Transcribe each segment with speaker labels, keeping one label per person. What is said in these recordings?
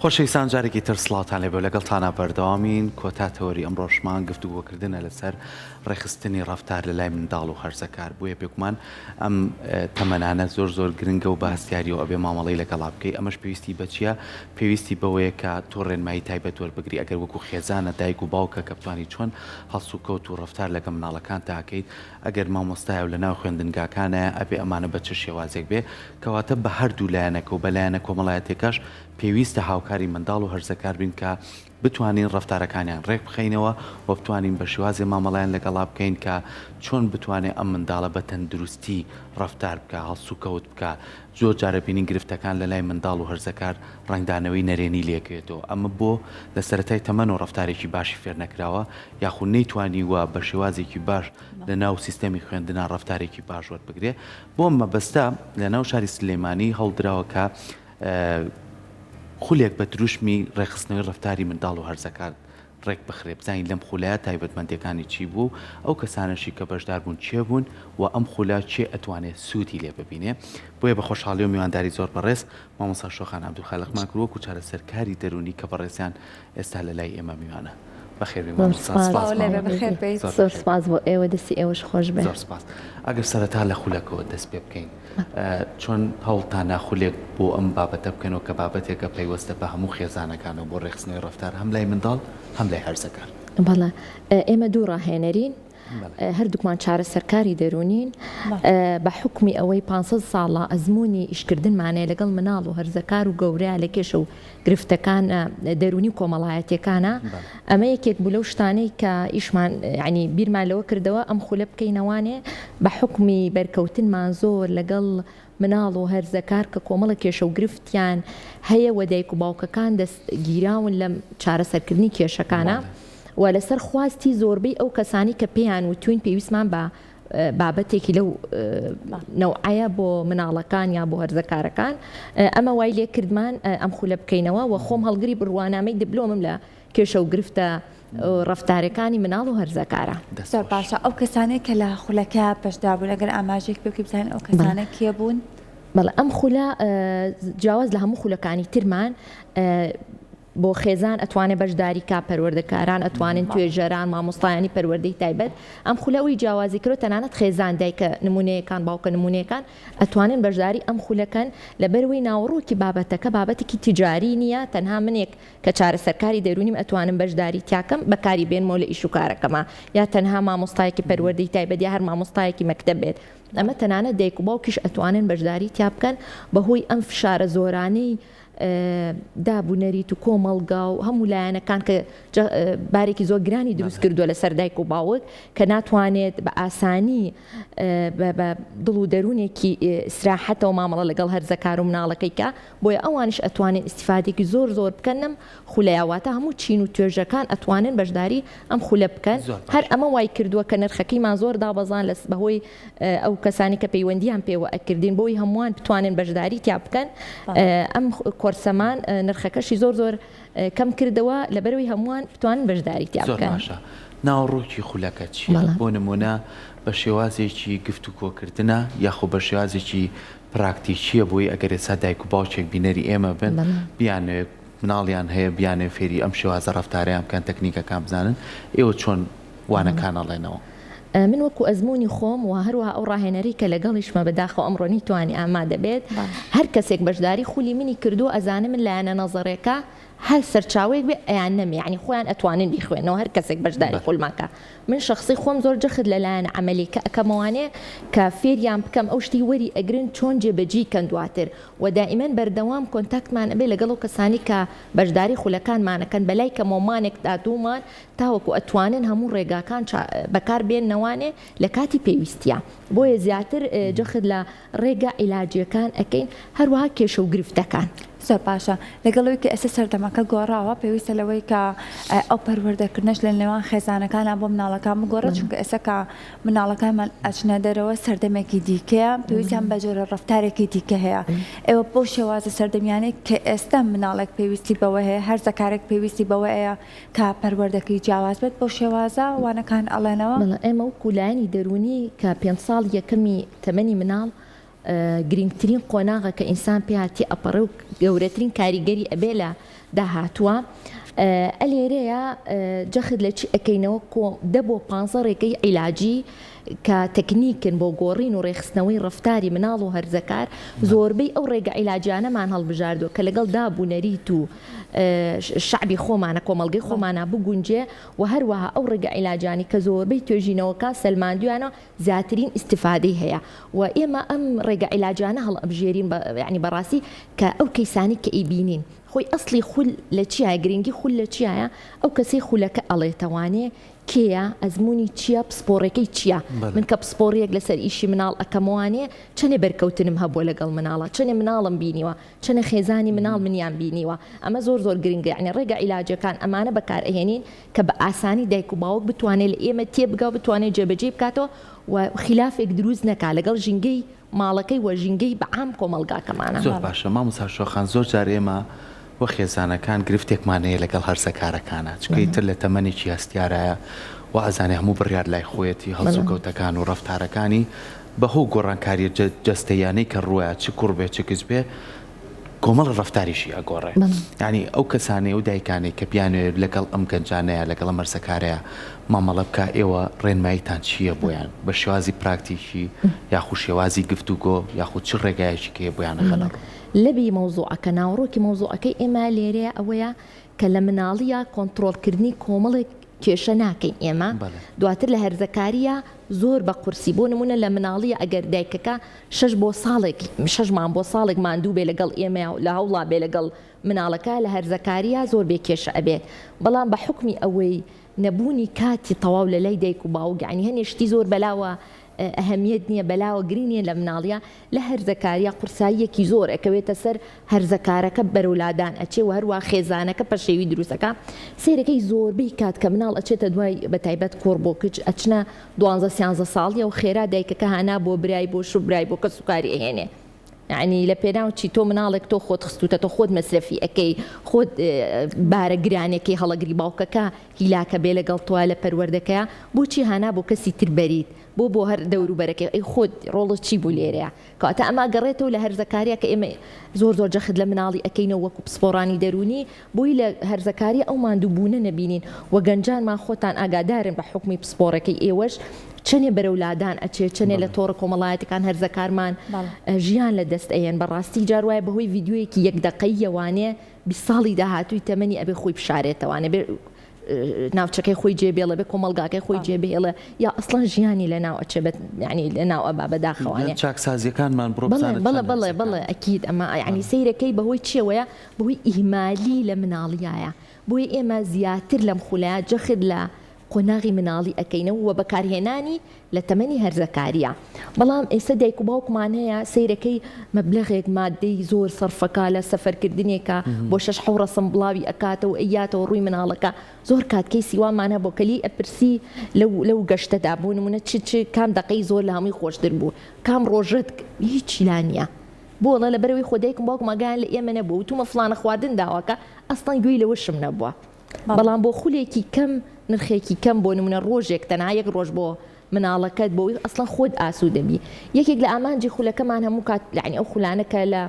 Speaker 1: خۆشەویستان جارێکی تر سڵاوتان لێبێ و لەگەڵتانا بەردەوامین کۆتا تەوەری ئەمڕۆشمان گفتوگۆکردنە لەسەر ڕێکخستنی ڕەفتار لە لای منداڵ و هەرزەکار بۆیە بێگومان ئەم تەمەنانە زۆر زۆر گرنگە و بە هەستیاریەوە ئەبێ مامەڵەی لەگەڵا بکەی ئەمەش پێویستی بە چییە پێویستی بەوەیە کە تۆ ڕێنمایی تایبەت وەربگری ئەگەر وەکو خێزانە دایک و باوکە کە بتوانی چۆن هەڵسوکەوت و ڕەفتار لەگە مناڵەکانتا ئەکەیت ئەگەر مامۆستایە و لەناو خوێندنگاکانایە ئەبێ ئەمانە بە چ شێوازێک بێ کەواتە بە هەردوو لایەنەکە و بە لایەنە کۆمەڵایەتیەکەش پێویستە هاوکاری منداڵ و هەرزەکار بین کە بتوانین ڕەفتارەکانیان ڕێک بخەینەوە و بتوانین بە شێوازێ مامەڵەیان لەگەڵا بکەین کە چۆن بتوانێ ئەم منداڵە بە تەندروستی ڕەفتار بکا هەڵسوکەوت بکا زۆر جار ئەبینین گرفتەکان لە لای منداڵ و هەرزەکار ڕەنگدانەوەی نەرێنی لێکەوێتەوە ئەمە بۆ لە سەرەتای تەمەنەوە ڕەفتارێکی باشی فێر نەکراوە یاخود نەیتوانیوە بە شێوازێکی باش لە ناو سیستەمی خوێندنا ڕەفتارێکی باش وەربگرێ بۆ ئەم مەبەستە لە ناو شاری سلێمانی هەوڵدراوە کە خولێک بە دروشمی ڕێکخستنەوەی ڕەفتاری منداڵ و هەرزەکار ڕێک بخرێ، بزانین لەم خولەیا تایبەتمەندیەکانی چی بوو و ئەو کەسانەشی کە بەشدار بوون کێ بوون و ئەم خولە کێ ئەتوانێ سوودی لێ ببینێ. بۆیە بە خۆشحاڵیەوە میوانداری زۆر بەڕێز مامۆستا شۆخان عەبدولخالقمان کرد وەکو چارەسەرکاری دەروونی کە بەڕێزیان ئێستا لە لای ئێمە میوانە. بەخێر بێی مامۆستا. سپاس
Speaker 2: مامۆستا. زۆر سپاس بۆ ئێوە دەستی ئێوەش خۆش بێ.
Speaker 1: زۆر سپاس. ئەگەر سەرەتا لە خولەکەوە دەست پێ بکەین چۆن هەوڵتانا خولێک بۆ ئەم بابەتە بکەنەوە کە بابەتێکە پەیوەستە بە هەموو خێزانەکانەوە بۆ ڕێکخستنەوەی ڕەفتار هەم لای منداڵ هەم لای هەرزەکار؟
Speaker 2: بەڵێ ئێمە دوو ڕاهێنەرین هەردووکمان چارەسەرکاری دەروونین بە حوکمی ئەوەی 500 ساڵە ئەزموونی ئیشکردنمان هەیە لەگەڵ مناڵ و هەرزەکار و گەورە لە کێشە و گرفتەکان دەروونی و کۆمەڵایەتیەکانە ئەمە یەکێک بوو لەو شتانەی کە ئیشمان یعنی بیرمان لەوە کردەوە ئەم خولە بکەینەوانێ بە حوکمی بەرکەوتنمان زۆر لەگەڵ مناڵ و هەرزەکار کە کۆمەڵە کێشە و گرفتیان هەیە و دایک و باوکەکان دەست گیراون لە چارەسەرکردنی کێشەکانە و لەسەر خواستی زۆربەی ئەو کەسانی کە پێیان وتوین پێویستمان بە بابەتێکی لەو نەوعەیە بۆ مناڵەکان یا بۆ هەرزەکارەکان ئەمە وای لێ کردمان ئەم خولە بکەینەوە و خۆم هەڵگری بڕوانامەی دبلۆمم لە کێشە و گرفتە ڕەفتارەکانی مناڵ و هەرزەکارە.
Speaker 3: زۆر باشە ئەو کەسانەی کە لە خولەکە بەشدار بوون ئەگەر ئاماژەیەک پێ بکەی بزانین ئەو کەسانە کێ بوون؟
Speaker 2: بەڵێ ئەم خولە جیاواز لە هەموو خولەکانی ترمان بۆ خێزان ئەتوانێ بەشداری کا، پەروەردەکاران ئەتوانن، توێژەران، مامۆستایانی پەروەردەی تایبەت، ئەم خولە ئەوەی جیاوازی کردوە تەنانەت خێزان دایکە نمونەیەکان باوکە نمونەیەکان ئەتوانن بەشداری ئەم خولە کەن لەبەرئەوەی ناوەڕۆکی بابەتەکە بابەتێکی تیجاری نیە تەنها منێک کە چارەسەرکاری دەرونیم ئەتوانم بەشداری تیاکەم بەکاری بێنمەوە لە ئیش و کارەکەما یا تەنها مامۆستایەکی پەروەردەی تایبەت یا هەر مامۆستایەکی مەکتەب بێت ئەمە تەنانەت دایک و باوکیش ئەتوانن بەشداری تیا بکەن بەهۆی ئەم فشارە زۆرانەی داب و نەریت و کۆمەڵگا و هەموو لایەنەکان کە بارێکی زۆر گرانی دروست کردووە لەسەر دایک و باوک کە ناتوانێت بە ئاسانی بە دڵ و دەروونێکی ئیسراحەتەوە مامەڵە لەگەڵ هەرزەکار و مناڵەکەی کە بۆیە ئەوانیش ئەتوانن ئیستیفادێکی زۆر زۆر بکەن لەم خولەیا واتە هەموو چین و توێژەکان ئەتوانن بەشداری ئەم خولە بکەن هەر ئەمە وای کردووە کە نرخەکەیمان زۆر دابەزان لە بەهۆی ئەو کەسانی کە پەیوەندیان پێوە ئەکردین بۆی هەمووان بتوانن بەشداری تیا بکەن ئەم کۆرسەمان نرخەکەشی زۆر زۆر کەم کردەوە لەبەرەوەی هەمووان بتوانن بەشداری تیا
Speaker 1: بکەن. زۆر باشە ناوەڕۆکی خولەکە چییە؟ بۆ نموونە بە شێوازێکی گفتوگۆکردنە یاخۆ بە شێوازێکی پراکتیکییە بۆی ئەگەر ئێستا دایک و باوکێک بینەری ئێمە بن بیانەوێت مناڵیان هەیە بیانەوێت فێری ئەم شێوازە ڕەفتارەیان بکەن تەکنیکەکان بزانن ئێوە چۆن وانەکان ئەڵێنەوە؟
Speaker 2: من وەکو ئەزموونی خۆم و هەروەها ئەو ڕاهێنەرەی کە لەگەڵیشمە بەداخەوە ئەمڕۆ نەیتوانی ئامادە بێت هەر کەسێک بەشداری خولی منی کردووە ئەزانێ من لایەنە نەزەرێکە هەر سەرچاوەیەک بێ ئەیاننەم یەعنی خۆیان ئەتوانن بیخوێنەوە هەر کەسێک بەشداری خولمان کا من شەخسی خۆم زۆر جەخت لە لایەنە عەمەلیەکە ئەکەمەوانێ کە فێریان بکەم ئەو شتەی وەری ئەگرن چۆن جێ بەجێی کەن دواتر و دائیمەن بەردەوام کۆنتاکتمان ئەبێ لەگەڵ ئەو کەسانەی کە بەشداری خولەکانمان ئەکەن بەلای کەمەوە مانێک تا دوومان تاوەکو ئەتوانن هەموو ڕێگاکان بەکار بێننەوانێ لە کاتی پێویستیا بۆیە زیاتر جەخت لە ڕێگا عیلاجیەکان ئەکەین هەروەها کێشە و گرفتەکان.
Speaker 3: زۆر باشە لەگەڵ ئەوەی کە ئێستا سەردەمەکە گۆڕاوە پێویستە لەوەی کە ئەو پەروەردەکردنەش لە نێوان خێزانەکانا بۆ مناڵەکان بگۆڕێت چونکە ئێستا کە مناڵەکانمان ئەچنە دەرەوە سەردەمێکی دیکەیە پێویستیان بە جۆرە ڕەفتارێکی دیکە هەیە ئێوە بەو شێوازە سەردەمیانەی کە ئێستا مناڵێک پێویستی بەوە هەیە هەرزەکارێک پێویستی بەوە هەیە کە پەروەردەکەی جیاواز بێت بەو شێوازە وانەکان ئەڵێنەوە؟
Speaker 2: بەڵێ ئێمە وەکو لایەنی دەروونی کە پێنج ساڵی یەکەمی تەمەنی مناڵ. گرنگترین قۆناغە کە ئینسان پێیا تێئەپەڕێ و گەورەترین کاریگەری ئەبێ لە داهاتووە. ئەلێرەیە جەخت لە چی ئەکەینەوە کۆ دە بۆ پانزە ڕێگەی عیلاجی کە تەکنیکن بۆ گۆڕین و ڕێکخستنەوەی ڕەفتاری مناڵ و هەرزەکار، زۆربەی ئەو ڕێگە عیلاجیانەمان هەڵبژاردووە کە لەگەڵ داب و نەریت و شەعبی خۆمانە، کۆمەڵگەی خۆمانا بگونجێ و هەروەها ئەو ڕێگە عیلاجیانەی کە زۆربەی توێژینەوەکان سەلماندوویانە زیاترین ئیستیفادەی هەیە و ئێمە ئەم ڕێگە عیلاجیانە هەڵئەبژێرین بە یانی بەڕاستی کە ئەو کەیسانەی کە ئەیبینین خۆی ئەسڵی خول لە چیایە گرنگی خول لە چیایە ئەو کەسەی خولەکە ئەڵێتەوانێ کێیە ئەزموونی چییە پسپۆڕێکەی چییە من کە پسپۆڕیەک لەسەر ئیشی مناڵ ئەکەمەوانێ چەنێ بەرکەوتنم هەبووە لەگەڵ مناڵە چەنێ مناڵم بینیوە چەنێ خێزانی مناڵ منیان بینیوە ئەمە زۆر زۆر گرنگە یانی ڕێگە عیلاجەکان ئەمانە بەکار ئەهێنین کە بە ئاسانی دایک و باوک بتوانێت لە ئێمە تێبگا و بتوانێت جێبەجێی بکاتەوە و خیلافێک دروست نەکا لەگەڵ ژینگەی ماڵەکەی و ژینگەی بە عام کۆمەڵگاکەمانا.
Speaker 1: زۆر باشە مامۆستا شۆخان زۆر جار ئێمە و خێزانەکان گرفتێکمان هەیە لەگەڵ هەرزەکارەکانا چونکە ئیتر لە تەمەنێکی هەستیارایە وا ئەزانێ هەموو بڕیار لای خۆیەتی هەڵسوکەوتەکان و ڕەفتارەکانی بە هۆو گۆڕانکاریە جەستەییانەی کە ڕووەیا چ کوڕ بێ چ کچ بێ کۆمەڵە ڕەفتاریشی ئەگۆڕێ یانی ئەو کەسانەی ئەو دایکانەی کە بیانەوێت لەگەڵ ئەم گەنجانەیە لەگەڵ ئەم هەرزەکارەیە مامەڵە بکا ئێوە ڕێنماییتان چییە بۆیان بە شێوازی پراکتیکی یاخو شێوازی گفتوگۆ یاخود چ ڕێگایەکی کە بۆیان ئەخەنە ڕوو؟
Speaker 2: لەبی مەوزوعەکە ناوەڕۆکی مەوزوعەکەی ئێمە لێرەیە ئەوەیە کە لە مناڵییا کۆنتڕۆڵکردنی کۆمەڵێک کێشە ناکەین ئێمە دواتر لە هەرزەکارییا زۆر بە قورسی بۆ نمونە لە مناڵییا ئەگەر دایکەکە شەش بۆ ساڵێک شەش مان بۆ ساڵێک ماندوو بێ لەگەڵ ئێمەیا و لە هەوڵا بێ لەگەڵ مناڵەکە لە هەرزەکارییا زۆر بێ کێشە ئەبێت بەڵام بە حوکمی ئەوەی نەبوونی کاتی تەواو لە لای دایک و باوک یانی هەنێ شتی زۆر بەلاوە ئەهەمیەت نیە بەلاوە گرنگ نیە لە مناڵیا لە هەرزەکاریا قورساییەکی زۆر ئەکەوێتە سەر هەرزەکارەکە بەرەو لادان ئەچێ و هەروا خێزانەکە پەشێوی دروست ئەکا سەیرەکەی زۆربەی کات کە مناڵ ئەچێتە دوای بەتایبەت کوڕ بۆ کچ ئەچنە دوانزە سیانزە ساڵیەوە خێرا دایکەکە هانا بۆ برای بۆ شو برای بۆ کەسوکاری ئەهێنێ یەعنی لە پێناو چی تۆ مناڵێک تۆ خۆت خستوتە تۆ خۆت مەسرەفی ئەکەی خۆت بارە گرانەکەی هەڵەگری باوکەکە هیلاکە بێ لەگەڵ تۆ لە پەروەردەکەیا بۆچی هانا بۆ کەسی تر بەریت بۆ بۆ هەر دەوروبەرەکەی ئەی خۆت ڕۆڵت چی بوو لێرەیا کەواتە ئەمە ئەگەڕێتەوە لە هەرزەکاریا کە ئێمە زۆر زۆر جەخت لە مناڵی ئەکەینەوە وەکو پسپۆڕانی دەروونی بۆی لە هەرزەکاریا ئەو ماندوو بوونە نەبینین و گەنجانمان خۆتان ئاگادارن بە حوکمی پسپۆڕەکەی ئێوەش چەنێ بەرەو لادان ئەچێ چەنێ لە تۆڕە کۆمەڵایەتەکان هەرزەکارمان ژیان لە دەست ئەیەن بەڕاستی جار وایە بەهۆی ڤیدیۆیەکی یەک دەقەییەوانێ 20 ساڵی داهاتووی تەمەنی ئەبێ خۆی بشارێتەوانێ بێ ناوچەکەی خۆی جێ بێڵێ بێ کۆمەڵگاکەی خۆی جێ بهێڵێ یا ئەسڵەن ژیانی لە ناو ئەچێ بە یعنی لە ناو ئەبا بەداخەوانێ
Speaker 1: چاکسازیەکانمان بڕۆ
Speaker 2: بەڵێ بەڵێ بەڵێ بەڵێ ئەکید ئەمە یعنی سەیرەکەی بەهۆی چیەوەیە بەهۆی ئیهمالی لە مناڵیایە بۆیە ئێمە زیاتر لەم خولەیە جەخت لە قۆناغی مناڵی ئەکەینەوە وە بەکارهێنانی لە تەمەنی هەرزەکاریە بەڵام ئێستا دایک و باوکمان هەیە سەیرەکەی مەبلەغێک مادەی زۆر سەرفەکا لە سەفەرکردنێکا بۆ شەش حەو ڕەسم بڵاوی ئەکاتەوە ئەیاتەوە ڕووی مناڵەکە زۆر کات کەیسی وامان هەبوو کە لێی ئەپرسی لەو لەو گەشتەدا بۆ نمونە چ چ کام دەقەی زۆر لە هەمووی خۆشتر بوو کام ڕۆژەت هیچی لا نییە بۆ ئەڵێ لەبەرئەوەی خۆ دایکم باوکم ئاگایان لە ئێمە نەبووە وتومە فڵانە خواردن داواکە ئەسڵەن گوێی لەوەشم نەبووە بەڵام بۆ خولێکی کەم نرخێکی کەم بۆ نمونە ڕۆژێک تەنها یەک ڕۆژ بۆ مناڵەکەت بۆ ئەسڵەن خۆت ئاسوودە بی یەکێک لە ئامانجی خولەکەمان هەموو کات یعنی ئەو خولانە کە لە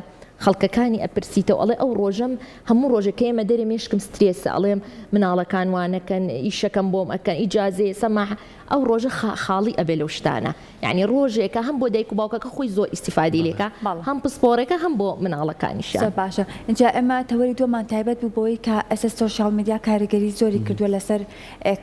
Speaker 2: خەڵکەکانی ئەپرسیتەوە ئەڵێ ئەو ڕۆژەم هەموو ڕۆژێک کە ئێمە دەرێ مێشکم سترێسە ئەڵێم مناڵەکان وانەکەن ئیشەکەم بۆم ئەکەن ئیجازەیە سەماح ئەو ڕۆژە خاڵی ئەبێ لەو شتانە یانی ڕۆژێکە هەم بۆ دایک و باوکەکە خۆی زۆر ئیستیفادەی لێکا هەم پسپۆڕێکە هەم بۆ مناڵەکانیشیان.
Speaker 3: زۆر باشە ئینجا ئێمە تەوەری دووەمان تایبەت بوو بەوەی کە ئێستا سۆشیال میدیا کاریگەری زۆری کردووە لەسەر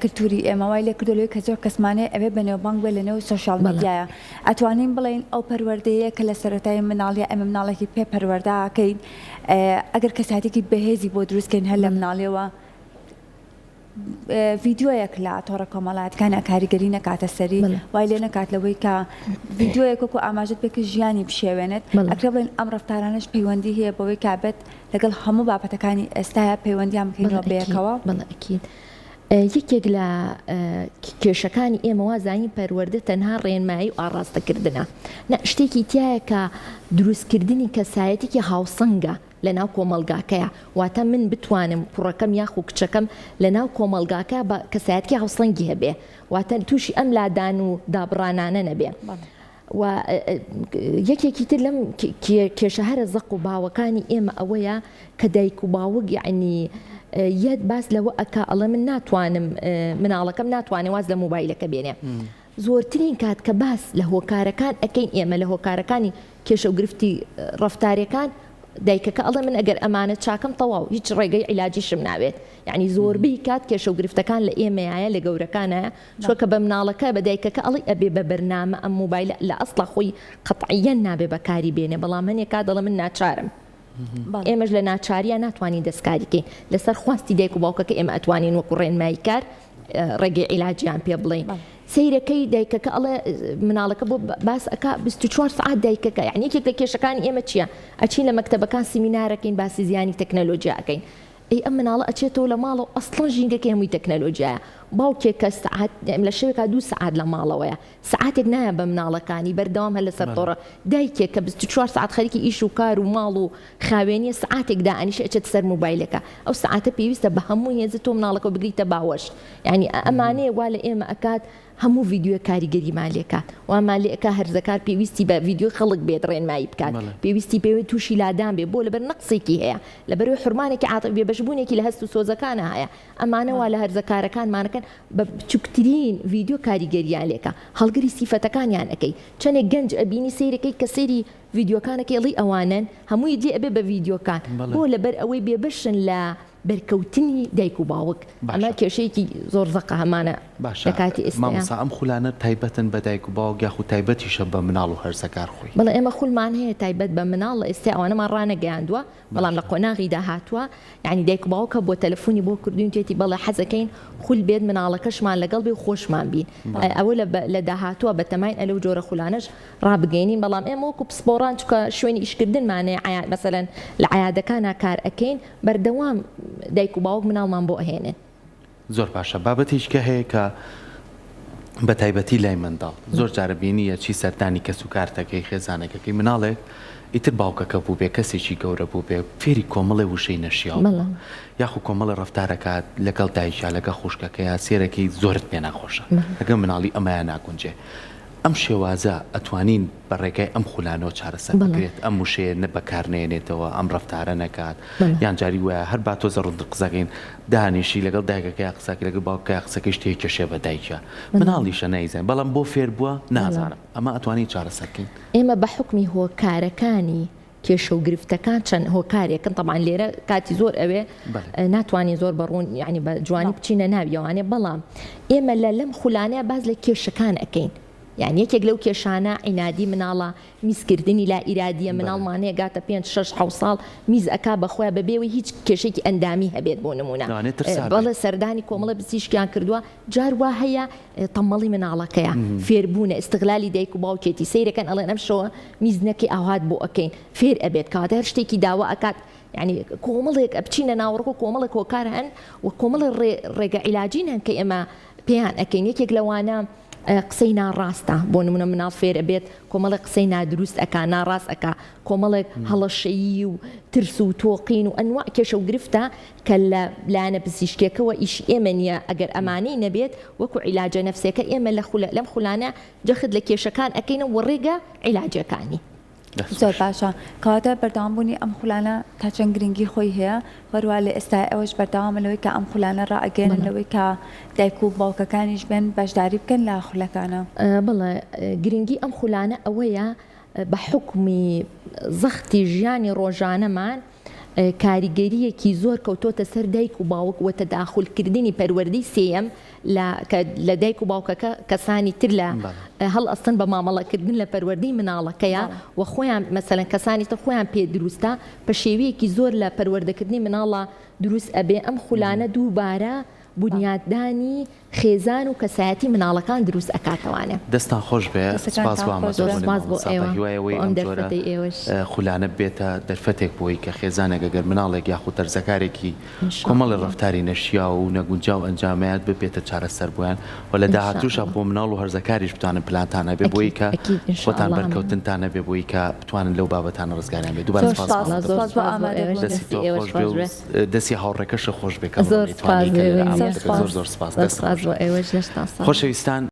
Speaker 3: کلتوری ئێمە وای لێ کردووە لەوەی کە زۆر کەسمان هەیە ئەوێ بەنێوبانگ بێ لەنێو سۆشیال میدیایە ئەتوانین بڵێین ئەو پەروەردەیە کە لە سەرەتای مناڵیە ئێمە مناڵێکی پێ پەروەردە ئەکەین ئەگەر کەساتێکی بەهێزی بۆ دروست کەین هەر لە مناڵیەوە ڤیدیۆیەک لە تۆڕە کۆمەڵایەتەکانیا کاریگەری نەکاتە سەری وای لێ نەکات لەوەی کە ڤیدیۆیەک وەکو ئاماژەت پێ کرد ژیانی بشێوێنێت ئەکرێ بڵێن ئەم ڕەفتارانەش پەیوەندی هەیە بەوەی کە بێت لەگەڵ هەموو بابەتەکانی ئێستایا پەیوەندیان بکەینەوە بەیەکەوە؟
Speaker 2: بەڵێ ئەکید یەکێک لە کێشەکانی ئێمە وازانین پەروەردە تەنها ڕێنمایی و ئاڕاستەکردنە نا شتێکی تایە کە دروستکردنی کەسایەتێکی هاوسەنگە لەناو کۆمەڵگاکەیا واتە من بتوانم کوڕەکەم یاخو کچەکەم لەناو کۆمەڵگاکە بە کەسایەتکی هاوسەنگی هەبێ واتە تووشی ئەم لادان و دابڕانانە نەبێ. و یەکێکی تر لەم کێشە هەرە زەق و باوەکانی ئێمە ئەوەیە کە دایک و باوک یەعنی یەت باس لەوە ئەکا ئەڵێ من ناتوانم مناڵەکەم ناتوانێ واز لە مۆبایلەکە بێنێ زۆرترین کات کە باس لە هۆکارەکان ئەکەین ئێمە لە هۆکارەکانی کێشە و گرفتی ڕەفتاریەکان دایکەکە ئەڵێ من ئەگەر ئەمانە چاکەم تەواو هیچ ڕێگەی عیلاجیشم ناوێت یعنی زۆربەی کات کێشە و گرفتەکان لە ئێمەیە لە گەورەکانە چونکە بە مناڵەکە بە دایکەکە ئەڵێی ئەبێ بە بەرنامە ئەم مۆبایلە لە ئەسڵا خۆی قەتعیەن نابێ بەکاری بێنێ بەڵام هەنێ کات دەڵێ من ناچارم ئێمەش لە ناچاریا ناتوانین دەستکاری کەین لەسەر خواستی دایک و باوکەکە ئێمە ئەتوانین وەکو ڕێنمایی کار ڕێگەی عیلاجیان پێ بڵێین سەیرەکەی دایکەکە ئەڵێ مناڵەکە بۆ باس ئەکا 24 سعات دایکەکە یعنی یەکێک لە کێشەکانی ئێمە چییە ئەچین لە مەکتەبەکان سیمینارەکەین باسی زیانی تەکنەلۆجیا ئەکەین ئەی ئەم مناڵە ئەچێتەوە لە ماڵەوە ئەسڵەن ژینگەکەی هەمووی تەکنەلۆجیایە باوکێک کە سەعات لە شەوێکا دوو سەعات لە ماڵەوەیە سەعاتێک نایە بە مناڵەکانی بەردەوام هەر لەسەر تۆڕە دایکێک کە 24 سەعات خەریکی ئیش و کار و ماڵ و خاوێنیە سەعاتێک دائەنیشێ ئەچێتە سەر مۆبایلەکە ئەو سەعاتە پێویستە بە هەموو هێزت تۆ مناڵەکە بگریتە باوەش یانی ئەمانەیە وا لە ئێمە ئەکات هەموو ڤیدیۆیەک کاریگەریمان لێکات وامان لێ ئەکا هەرزەکار پێویستی بە ڤیدیۆی خەڵک بێت ڕێنمایی بکات پێویستی پێوێ تووشی لادان بێ بۆ لەبەر نەقسێکی هەیە لەبەرەوەی حرمانێکی عاتفی بێبەشبوونێکی لە هەست و سۆزەکانە هەیە ئەمانە وا لە هەرزەکارەکانمانەکەن بە بچووکترین ڤیدیۆ کاریگەریان لێکا هەڵگری سیفەتەکانیان ئەکەی چەنێک گەنج ئەبینی سەیرەکەی کە سەیری ڤیدیۆکانەکەی ئەڵێی ئەوانەن هەمووی لێ ئەبێ بە ڤیدیۆکان بۆ لەبەر ئەوەی بێبەشن لە بەرکەوتنی دایک و باوک ئەمە کێشەیەکی زۆر زەقە هەمانە
Speaker 1: باشە
Speaker 2: لە کاتی ئێستایا.
Speaker 1: مامۆستا ئەم خولانە تایبەتن بە دایک و باوک یاخود تایبەتیشە بە مناڵ و هەرزەکار خۆی؟
Speaker 2: بەڵێ ئێمە خولمان هەیە تایبەت بە مناڵ لە ئێستا ئەوانەمان ڕانەگەیاندووە بەڵام لە
Speaker 1: باشە.
Speaker 2: قۆناغی داهاتووە یانی دایک و باوک هەبووە تەلەفونی بۆ کردوین وتیەتی بەڵێ حەزەکەین خول بێت مناڵەکەشمان لەگەڵ بێ و خۆشمان بین
Speaker 1: بەڵێ.
Speaker 2: ئەوە لە لە داهاتووە بەتەماین ئەلەو جۆرە خولانەش ڕابگەینین بەڵام ئێمە وەکو پسپۆڕان چونکە شوێنی ئیشکردنمان هەیە عەیا مەسەلەن لە عەیادەکانا کار ئەکەین بەردەوام دایک و باوک مناڵمان بۆ ئەهێنن.
Speaker 1: زۆر باشە بابەتێکی کە هەیە کە بە تایبەتی لای منداڵ زۆر جارە بینیە چی سەردانی کەس و کارتەکەی خێزانەکەکەی مناڵێک ئیتر باوکەکە بوو بێ کەسێکی گەورە بوو بێ فێری کۆمەڵێ وشەی نەشیاو بووە یاخو کۆمەڵێ ڕەفتارەکات لەگەڵ دایکیا لەگەڵ خوشکەکەیا سێرەکەی زۆرت پێ ناخۆشە لەگەڵ مناڵی ئەمەیا ناگونجێ ئەم شێوازە ئەتوانین بە ڕێگای ئەم خولانەوە چارەسەر بکرێت، ئەم وشەیە نە بەکار نەیەنێتەوە، ئەم ڕەفتارە نەکات، یان جاری وایە هەر با تۆزە ڕوونتر قسە کەین، دانیشی لەگەڵ دایکەکەیا قسە کەی لەگەڵ باوکەکەیا قسە کەی شتێک کێشێ بە دایکیا، مناڵیشە نایزانێ بەڵام بۆ فێر بووە نازانم، ئەمە ئەتوانین چارەسەر کەین؟
Speaker 2: ئێمە بە حوکمی هۆکارەکانی کێشە و گرفتەکان چەند هۆکارێکن تەبعەن لێرە کاتی زۆر ئەوێ ناتوانین زۆر بە ڕوون یعنی بە جوانی بچینە ناویەوانێ بەڵام ئێمە لە لەم خولانەیە باس لە کێشەکان ئەەکەین یان یەکێک لەو کێشانە عینادی مناڵە میزکردنی لا ئیرادیە مناڵمان هەیە گاتە پێنج شەش حەوت ساڵ میز ئەکا بەخۆیا بەبێوەی هیچ کێشێکی ئەندامی هەبێت بۆ نمونە بەڵێ سەردانی کۆمەڵە پزیشکیان کردووە جار وا هەیە تەمەڵی مناڵەکەیە فێربوونە ئیستغلالی دایک و باوکێتی سەیرەکەن ئەڵێن ئەم شەوە میز نەکەی ئاوهات بۆ ئەکەین فێر ئەبێت کەواتە هەر شتێکی داوا ئەکات یعنی کۆمەڵێک ئەبچینە ناوەڕۆک و کۆمەڵێک هۆکار هەن و کۆمەڵێک ڕێگە عیلاجین هەن کە ئێمە پێیان ئەکەین یەکێک لەوانە قسەی ناڕاستە بۆ نمونە مناڵ فێر ئەبێت کۆمەڵێک قسەی نادروست ئەکا ناڕاست ئەکا کۆمەڵێک هەڵەشەیی و ترس و تۆقین و ئەنواع کێشە و گرفتە کە لە لایەنە پزیشکیەکەوە ئیشی ئێمە نیە ئەگەر ئەمانەی نەبێت وەکو عیلاجە نەفسیەکە ئێمە لە خولە لەم خولانە جەخت لە کێشەکان ئەکەینەوە وە ڕێگە عیلاجەکانی.
Speaker 3: زۆر باشە کەواتە بەردەوام بوونی ئەم خولانە تا چەند گرنگی خۆی هەیە وەروا لە ئێستا ئێوەش بەردەوامە لەوەی کە ئەم خولانە ڕائەگەیەنن لەوەی کە دایک و باوکەکانیش بێن بەشداری بکەن لە خولەکانە.
Speaker 2: بەڵێ گرنگی ئەم خولانە ئەوەیە بە حوکمی زەختی ژیانی ڕۆژانەمان کاریگەرییەکی زۆر کەوتۆتە سەر دایک و باوک و تەداخول کردنی پەروەردەی سێیەم لە کە لە دایک و باوکەکە کەسانی تر لە هەڵئەستن بە مامەڵە کردن لە پەروەردەی مناڵەکەیا و خۆیان مەسەلەن کەسانی تر خۆیان پێ دروستە پەشێوییەکی زۆر لە پەروەردەکردنی مناڵا دروست ئەبێ ئەم خولانە دووبارە بونیاددانی خێزان و کەسایەتی مناڵەکان دروست ئەکاتەوانێ.
Speaker 1: دەستتان خۆش بێ سپاس
Speaker 2: بۆ ئامادەبوونی مامۆستا بە
Speaker 1: هیوای ئەوەی ئەم جۆرە خولانە ببێتە دەرفەتێک بۆی کە خێزانێک ئەگەر مناڵێک یاخود تەرزەکارێکی کۆمەڵی ڕەفتاری نەشیاو و نەگونجاو ئەنجامەیات ببێتە چارەسەر بۆیان و لە داهاتووشا بۆ مناڵ و هەرزەکاریش بتوانن پلانتان هەبێ بۆی کە خۆتان بەرکەوتنتان هەبێ بۆی کە بتوانن لەو بابەتانە ڕزگاریان بێ دووبارە سپاس بۆ ئامادەبوونتان دەستی تۆ خۆش بێ و دەستی هاوڕێکەشت خۆش بێ کە ئەمڕۆ نەیتوانی کە لێرە ئامادە بێ زۆر زۆر سپاس دەست خۆش خۆشەویستان.